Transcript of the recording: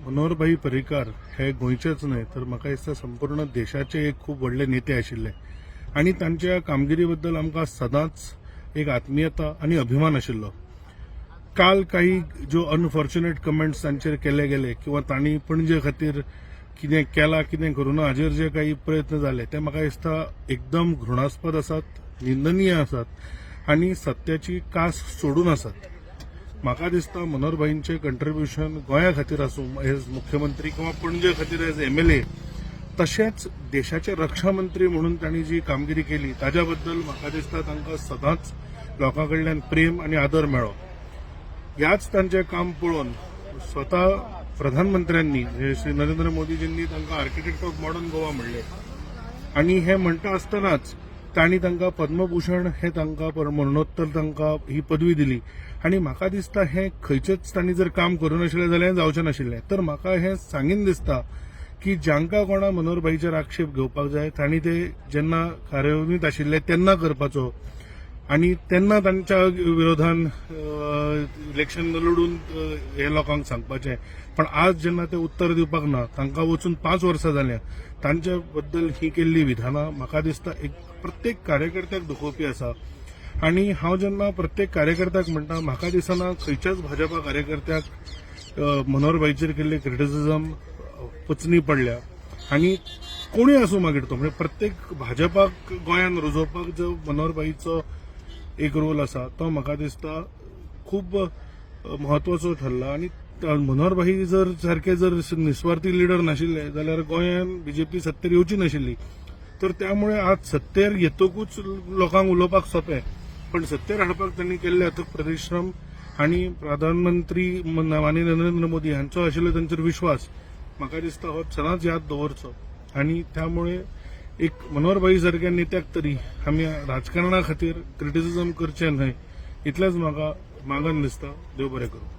मनोहरभाई पर्रीकार हे गोंयचेच न्हय तर म्हाका दिसता संपूर्ण देशाचे एक खूब व्हडले नेते आशिल्ले आनी तांच्या कामगिरी बद्दल आमकां सदांच एक आत्मीयता आनी अभिमान आशिल्लो. काल काही ज्यो अनफॉर्च्युनेट कमेंट्स तांचेर केले गेले किंवा तांणी पणजे खातीर कितें केलां, कितें करूं ना, हाजेर जे काही प्रयत्न जाले ते म्हाका दिसता एकदम घृणास्पद आसात, निंदनीय आसात आनी सत्याची कास सोडून आसात. म्हाका दिसता मनोहरभाईंचें कंट्रिब्युशन गोंया खातीर आसूं एज मुख्यमंत्री किंवा पणजे खातीर एज एमएलए, तशेंच देशाचे रक्षा मंत्री म्हणून तांणी जी कामगिरी केली ताज्या बद्दल म्हाका दिसता तांकां सदांच लोकां कडल्यान प्रेम आनी आदर मेळ्ळो. ह्याच तांचें काम पळोवन स्वता प्रधानमंत्र्यांनी, म्हणजे श्री नरेंद्र मोदीजींनी तांकां आर्किटेक्ट ऑफ मॉडर्न गोवा म्हणलें आनी हें म्हणटा आसतनाच तांणी तांकां पद्मभूषण हे तांकां मरणोत्तर तांकां ही पदवी दिली. आनी म्हाका दिसता हें खंयचेच तांणी जर काम करूं नाशिल्लें जाल्यार जावचें नाशिल्लें. तर म्हाका हें सांगीन दिसता की जांकां कोणा मनोहरभाईचेर आक्षेप घेवपाक जाय तांणी ते जेन्ना कार्यावळींत आशिल्ले तेन्ना करपाचो आनी तेन्ना तांच्या विरोधान इलेक्शन लडून हे लोकांक सांगपाचें. पण आज जेन्ना ते उत्तर दिवपाक ना, तांकां वचून 5 वर्सां जाल्या, तांचे बद्दल ही केल्ली विधानां म्हाका दिसता एक प्रत्येक कार्यकर्त्याक दुखोवपी आसा. आनी हांव जेन्ना प्रत्येक कार्यकर्त्याक म्हणटा, म्हाका दिसना खंयच्याच भाजपा कार्यकर्त्याक मनोहरभाईचेर केल्ले क्रिटिसिजम पचनी पडल्या. आनी कोणूय आसूं मागीर तो, म्हणजे प्रत्येक भाजपाक गोंयांत रुजोवपाक जो मनोहरभाईचो एक रोल आसा तो म्हाका दिसता खूब म्हत्वाचो ठरला. आनी मनोहरभाई जर सारके जर निस्वार्थी लिडर नाशिल्ले जाल्यार गोंयांत बीजेपी सत्तेर येवची नाशिल्ली. तर त्यामुळे आज सत्तेर येतकूच लोकांक उलोवपाक सोंपें, पण सत्तेर हाडपाक तांणी केल्ले अथक परिश्रम आनी प्रधानमंत्री माननीय नरेंद्र मोदी हांचो आशिल्लो तांचेर विश्वास म्हाका दिसता हो सदांच याद दवरचो. आनी त्यामुळे एक मनोहरभाई सारक्या नेत्याक तरी आमी राजकारणा खातीर क्रिटिसिजम करचें न्हय, इतलेंच म्हाका मागन दिसता. देव बरें करूं.